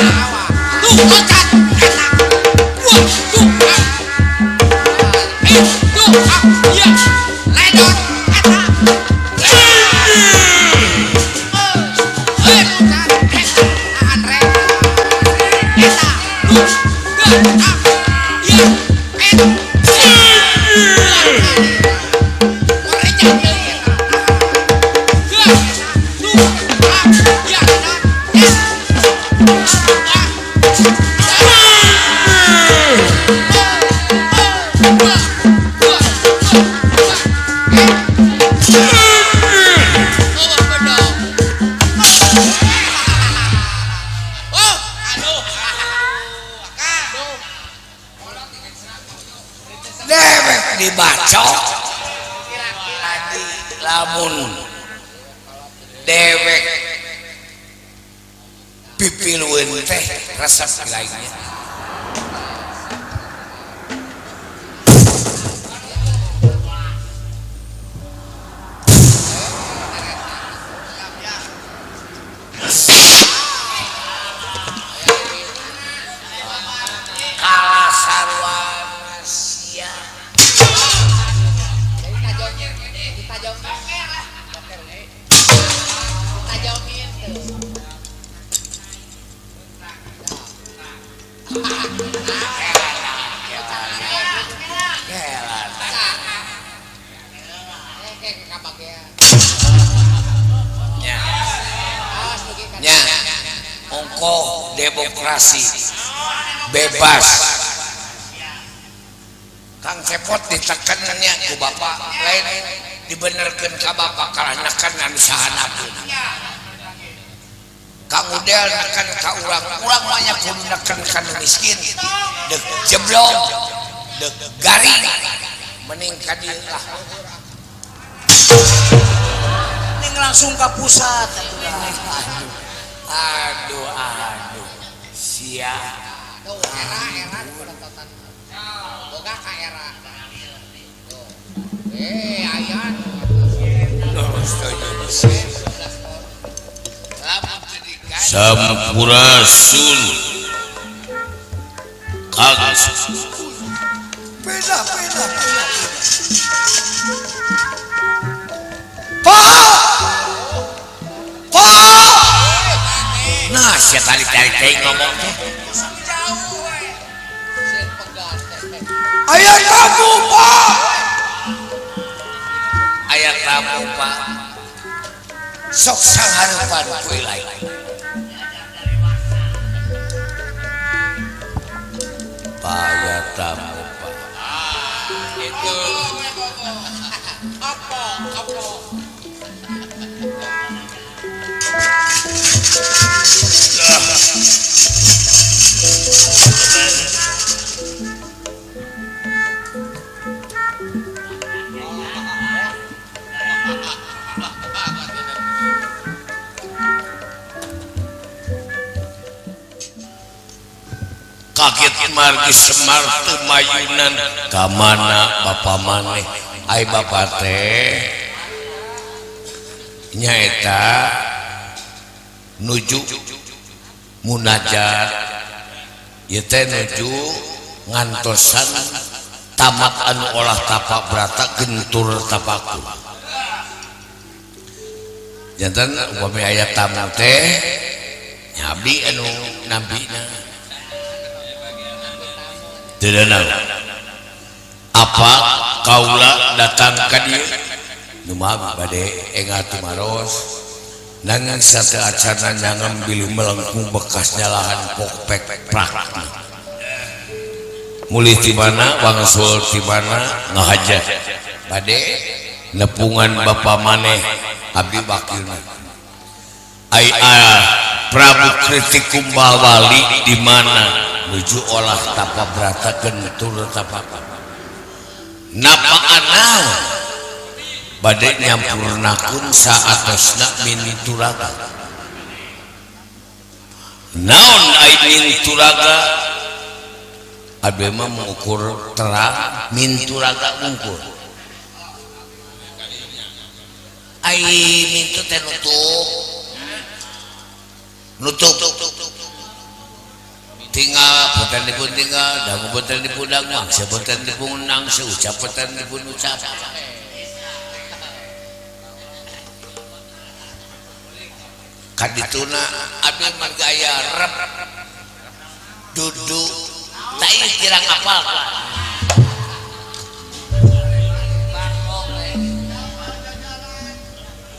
Tuh loncat eta. Dua, tuh, ah. Eh, tuh, ah, iya. Ledor eta. Eh, loncat eta. Tahan rem. Eta, tuh, dua, ah, iya, et. Moreja deui eta. Dua, tuh, ah, iya, ledor. Et. Ah. Dewek dibacok tadi lamun dewek pipilueun teh resep lainnya. Kalah sarua sia. Nya. Nya. Ongkoh demokrasi bebas. Kang Cepot ditekannya ku bapak lain dibenerkeun ka bapak kalah neken anu sahanapun. Kang Udel neken ka urang, urang mah nya kudu neken ka nu miskin. Deuk jeblok, deuk garing, mending ka dieu lah. Ning langsung ka pusat atuh lah. Aduh, aduh. Sia. Tuh, era era penontonan. Boga ka era. Tuh. Eh, aya. Sampurasun. Kang Beda, beda, beda. Pak! Pak! Nah, sia tadi teh ngomong teh. Aya tamu, Pak! Aya tamu, Pak. Sok sanghareupan ku lain. Pak, aya tamu, Pak. Itu. Apa? Apa? Kaget margi Semar teu mayunan ka mana bapa maneh? Ai bapa teh nyaeta nuju munajat ieu teh nuju ngantosan tamat anu olah tapak brata gentur tapaku. Janten upami aya tamu teh nya abdi anu nambina. Teu naon. Apa kaula datang ka dieu? Nu mah bade engal tumaros. Nanging sate acana nyangan bilih melengkung bekas nyalahan pokpek prak. Mulih ti mana wangsul ti mana ngahaja. Bade nepungan bapa maneh abdi wakilna. Ai Prabu Kritik Kumbawali di mana nuju olah tapa brata gentur tapa. Napaan naon? Bade nyampurnakeun saatosna minturaga. Naon ai minturaga? Abdi mah mengukur terang minturaga unggul. Ai mintu teh nutup. Nutup. Tinggal boten dipun tinggal, dangu boten dipun dangu, angsa boten dipun angsa, ucap boten dipun ucap. Kadituna abdi marga aya rep duduk tak ieu kirang apal.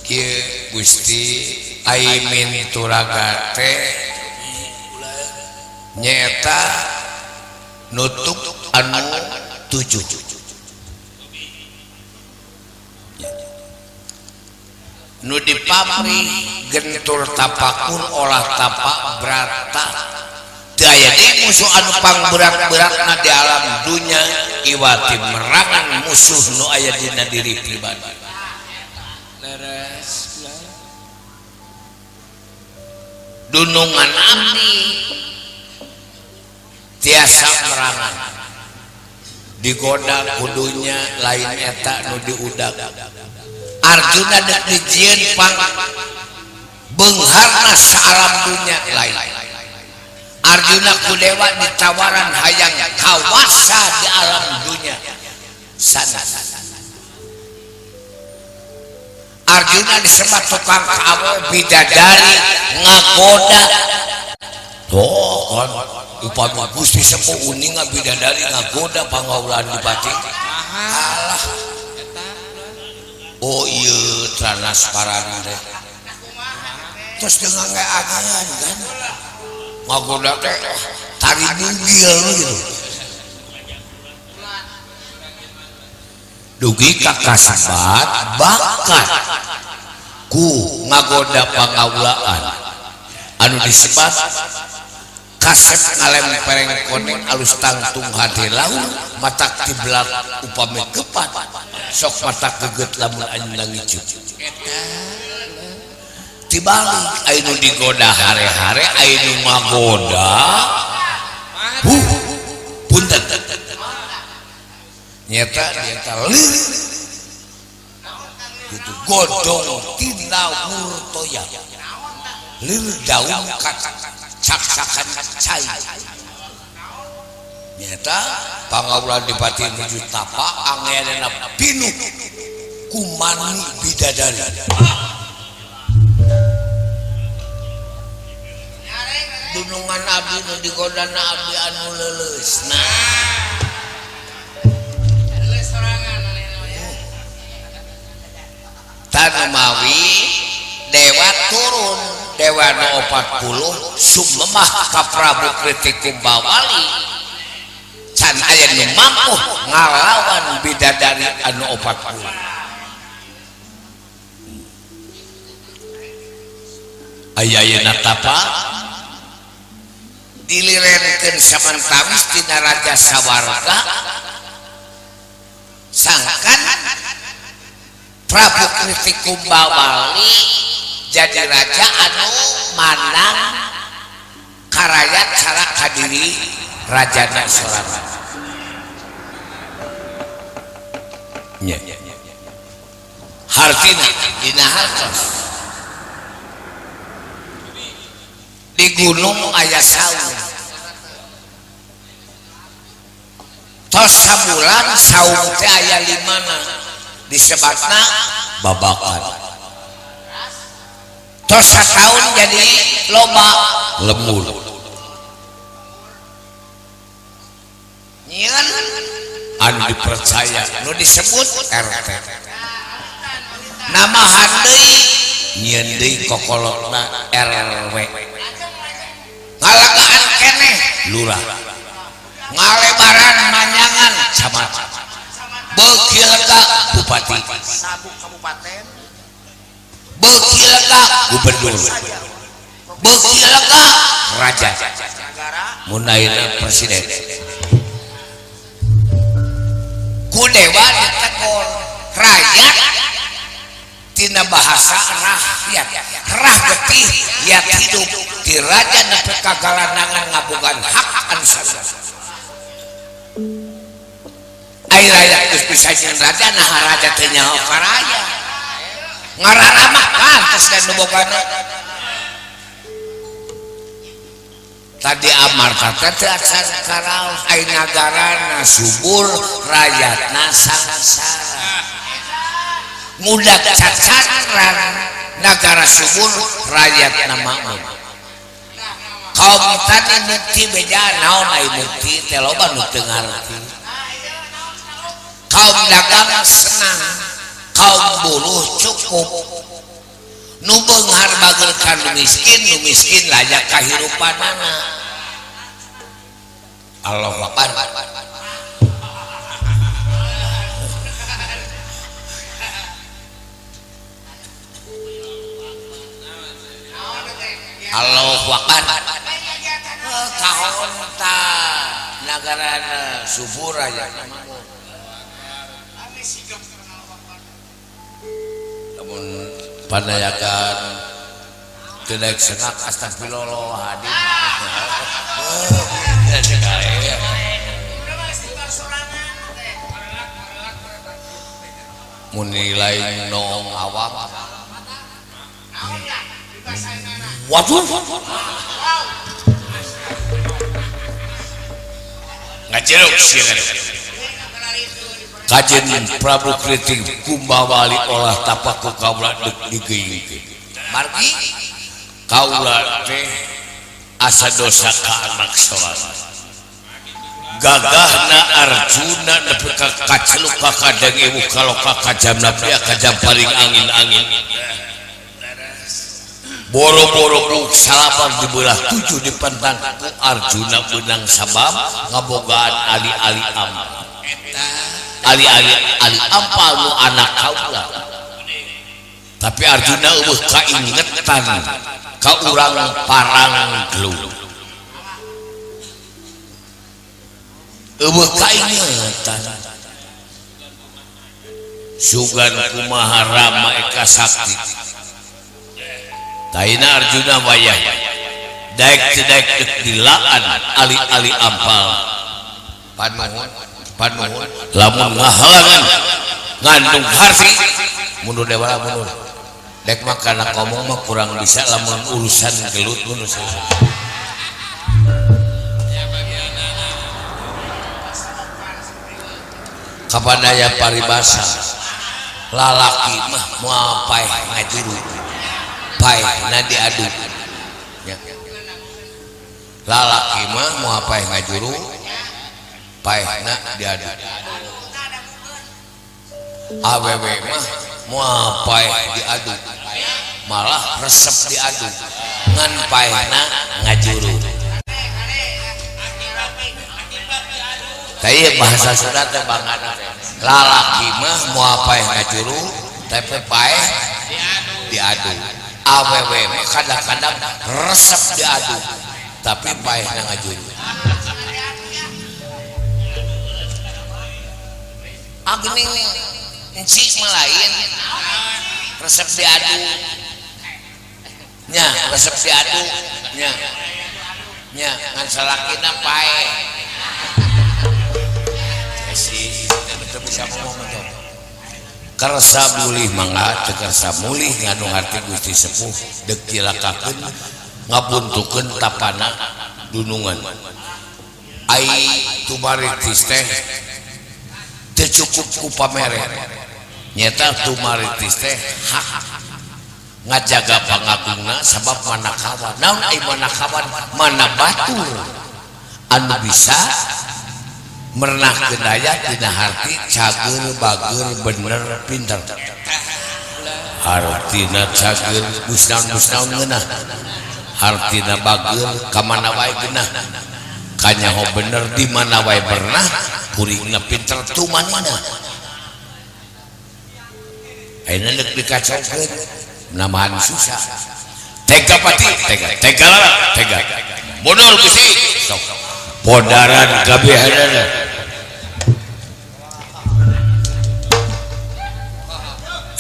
Kieu Gusti ai min turaga teh nyata nutup anu 7. Nu dipamri gentur tapakur olah tapak brata teu aya deui musuh anu pangberat-beratna di alam dunya iwati merangan musuh nu aya dina diri pribadi. Leres. Dunungan abdi tiasa merangan digoda kudunya lain eta nu diudag. Arjuna dek dijieun pang beungharna saalam dunya lain. Arjuna ku dewa ditawaran hayang kawasa di alam dunya sanes. Arjuna disebat tukang kawe bidadari ngagoda. Tuh kan upami Gusti sepuh uninga bidadari ngagoda pangaulan dipati. Alah. Oh iya transparan teh. Terus dengan ngeangan kan. Ngagoda teh tari bugil gitu. Dugi ka kasebat bakat ku ngagoda pangaulaan anu disebat kasep ngalempereng koneng alus tangtung hade laur matak tiblat upami kepat sok matak geget lamun anjeunna ngicup tibalik aya nu digoda hare-hare aya nu ngagoda huh punten nyata nyata lir gitu godong tina murtoya lir daun cak-cakan cai nyata pangaulan dipati nuju tapa angeunana pinuh kumani bidadari dunungan abdi nu digodana abdi anu leuleusna. Tanumawi dewa turun dewa nu 40 sumemah ka Prabu Kritikumba Wali can aya nu mampu ngalawan bidadari anu 40. Aya ayeuna tapa dilirenkeun samantawis tina raja sawarga sangkan Prabu Kritikumba Wali jadi raja anu manang karayat cara kadiri rajana sorangan. Nya. Hartina dina hartos di gunung aya saung. Tos sabulan saung teh aya limana disebatna babakan. Tos sataun jadi loba lemur. Nyieun anu dipercaya nu disebut RT. Namahan deui nyieun deui kokolotna RW. Ngalagaan keneh lurah. Ngalebaran manyangan camat. Beuki lega bupati. Sabuk kabupaten. Beuki lega gubernur. Beuki lega raja. Mun ayeuna presiden. Ku dewa ditegor rakyat tina bahasa rakyat. Rah getih yat hidup di raja nepi ka galanangan ngabogaan hak anu sanes. Ai rakyat geus bisa nyeun raja naha raja teh nyaho ka rakyat. Ngararamah pantes dan nu bogana. Tadi Amarta teh teu acan karaos ai nagarana subur rakyatna sangsara. Ngudak cacatran nagara subur rakyatna makmur. Kaum tani mukti beja naon ai mukti teh loba nu teu ngarti. Kaum dagang senang, kaum buruh cukup. Nu beunghar bager ka nu miskin layak kahirupanana. Allahu Akbar. Allahu Akbar. Kahonta nagarana subur aja. Lamun panayagan teu daek sengak astagfirullahaladzim. Mun nilai noong awam. Waduh. Ngajeruk sieun. Kajen Prabu Kriting Kumbawali olah tapak ku kaula deuk digeuyeukeun. Margi kaula teh asa dosa ka anak sorangan. Gagahna Arjuna nepi ka kaceluk ka kadang ewu kaloka kajamna pia kajam paling angin-angin. Boro-boro buk salapan dibelah tujuh dipentang ku Arjuna beunang sabab ngabogaan ali-ali ampal. Ali-ali ali ampal nu anak kaula. Tapi Arjuna eueuh kaingetan ka urang parang geluh. Eueuh kaingetan. Sugan kumaha Rama Eka Sakti. Taina Arjuna wayah daek teu daek deuk dilaan ali-ali ampal. Panuhun panuhun lamun ngahalangan ngandung harsi mundur dewa mundur. Dek mah kana ngomong mah kurang bisa lamun urusan gelut mun urusan. Kapan aya paribasa lalaki mah moal paeh ngajuru paehna diadu. Ya. Lalaki mah moal paeh ngajuru paehna diadu. Awewe mah moal paeh diadu malah resep diadu ngan paehna ngajuru. Tah bahasa Sunda teh bangana lalaki mah moal paeh ngajuru tapi paeh diadu. Awewe mah kadang-kadang resep diadu tapi paehna ngajuru. Agni encik mah lain resep diadu nya resep diadu nya nya ngan salakina paeh. Si teu bisa ngomong teh. Kersa mulih mangga teu kersa mulih ngandung harti Gusti Sepuh deuk cilakakeun ngabuntukeun tapana dunungan. Ai tumaritis teh teu cukup ku pamere. Nyata tumaritis teh hak ngajaga pangagungna sabab manakawan. Naon ai manakawan? Mana batur anu bisa merenahkeun daya dina harti cager bager bener pinter. Hartina cager busnaun-busnaun ngeunah. Hartina bager ka mana wae geunah. Kanyaho bener di mana wae bernah, kuringna pinter tumanina. Ayeuna deuk dikacaukeun nambahan susah. Tega pati, tega, tega lara, tega. Mundur Gusti. Sok. Podaran kabehanana.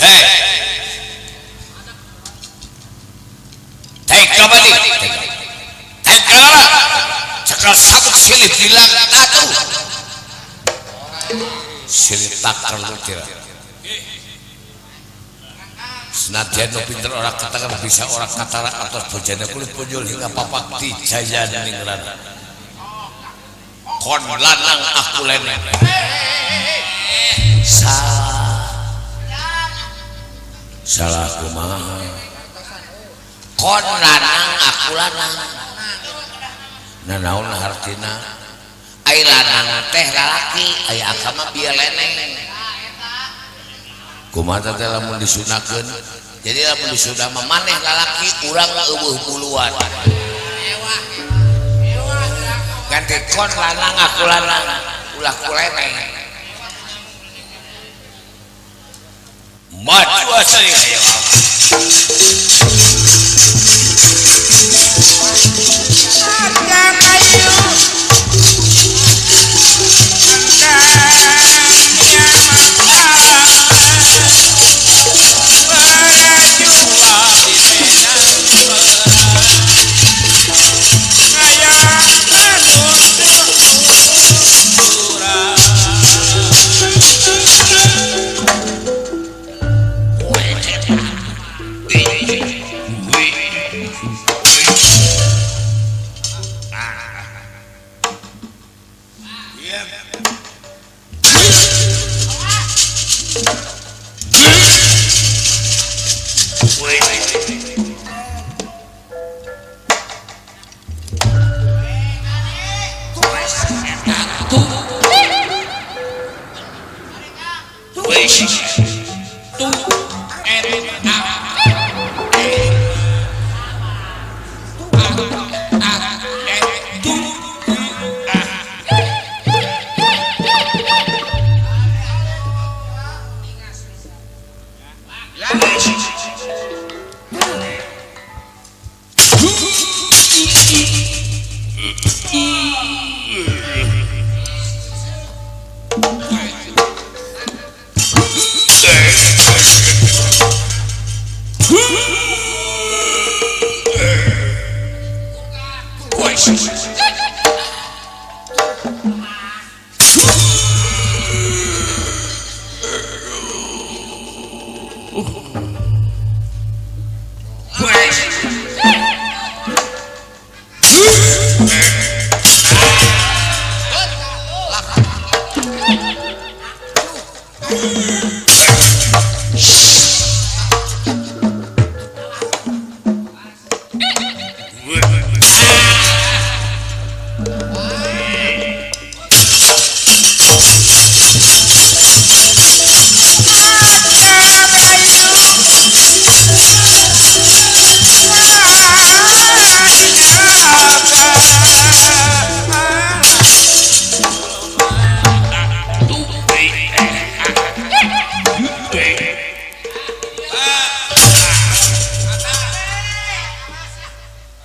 Hei. Tega pati, tega. Tega lara. Cekal sabuk silih bilang atuh. Silih takar lu tira. Senajan nu pinter ora katakan bisa ora katara atos bojana kulit punjul hingga papak di jayan ningran. Kon lanang aku leneng. Salah. Salah kumaha? Kon lanang aku lanang. Nah naon hartina? Ai lanang teh lalaki, ai akang mah bieu leneng. Kumaha teh lamun disunakeun? Jadi lamun disunah mah maneh lalaki urang eueuh buluan. Ganti kon lanang aku lanang, ulah ku leneng. Maju asli ayo.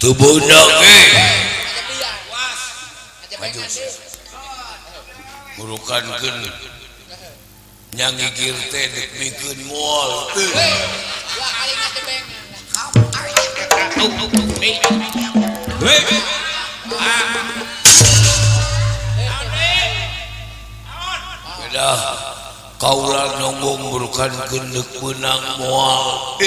Tubuhna ge maju burukankeun nyangigir teh deuk mikeun moal dua kali ngatebeng. Beda kaula nonggong burukankeun deuk meunang moal.